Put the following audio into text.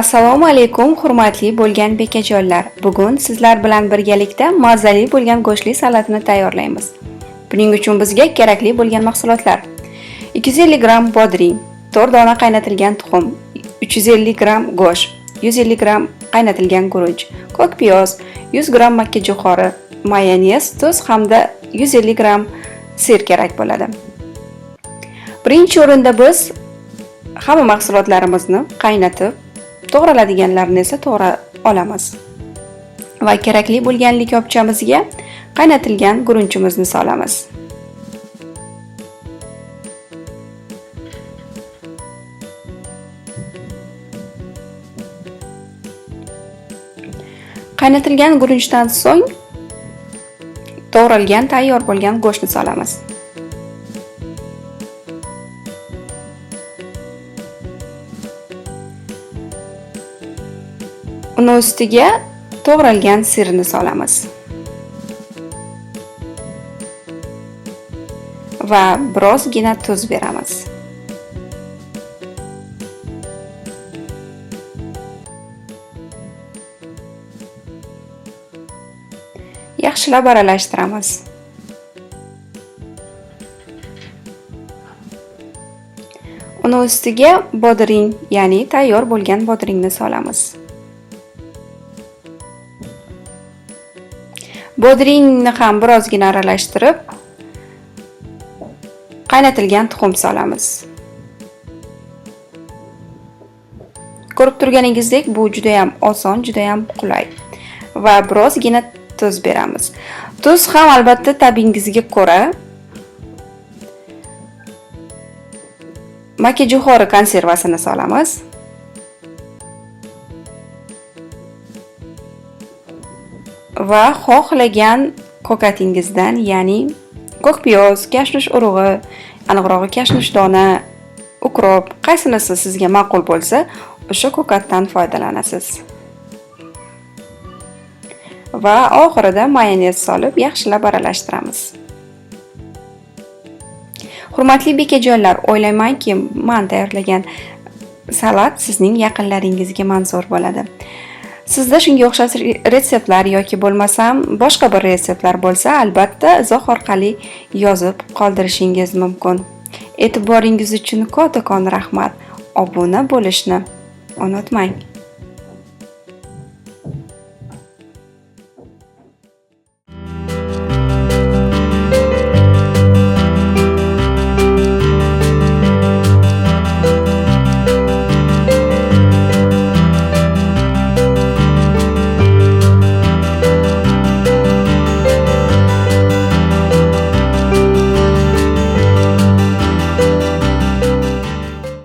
Assalomu alaykum hurmatli bo'lgan bekajonlar. Bugun sizlar bilan birgalikda mazali bo'lgan go'shtli salatni tayyorlaymiz. Buning uchun bizga kerakli bo'lgan mahsulotlar: 250 gramm bodring, 4 dona qaynatilgan tuxum, 350 gramm go'sht, 150 gramm qaynatilgan guruch, ko'k piyoz, 100 gramm makkajo'xori, mayonez, tuz hamda 150 gramm sir kerak bo'ladi. Birinchi o'rinda biz hamma mahsulotlarimizni qaynatib, to'g'raladiganlarini esa to'g'ra olamiz. Va kerakli bo'lgan likopchamizga qaynatilgan guruchimizni solamiz. Qaynatilgan guruchdan so'ng to'g'ralgan tayyor bo'lgan go'shtni solamiz. Uni ustiga to'g'ralgan sirni solamiz. Va birozgina tuz beramiz. Yaxshilab aralashtiramiz. Uni ustiga bodring, ya'ni tayyor bo'lgan bodringni solamiz. Bodringni ham birozgina aralashtirib, qaynatilgan tuxum solamiz. Ko'rib turganingizdek, bu juda ham oson, juda ham qulay. Va birozgina tuz beramiz. Tuz ham albatta ta'bingizga ko'ra. Makkajo'xori konservasini solamiz. Va xohlagan ko'katingizdan, ya'ni ko'k piyoz, kashmish urug'i, aniqrog'i kashmish dona, ukrop, qaysinisi sizga ma'qul bo'lsa, o'sha ko'katdan foydalanasiz. Va oxirida mayonez solib yaxshilab aralashtiramiz. Hurmatli bekajonlar, o'ylaymanki, men tayyorlagan salat sizning yaqinlaringizga manzur bo'ladi. Sizda shunga o'xshash retseptlar yoki bo'lmasam boshqa bir retseptlar bo'lsa, albatta izoh orqali yozib qoldirishingiz mumkin. E'tiboringiz uchun kattakon rahmat. Obuna bo'lishni unutmang.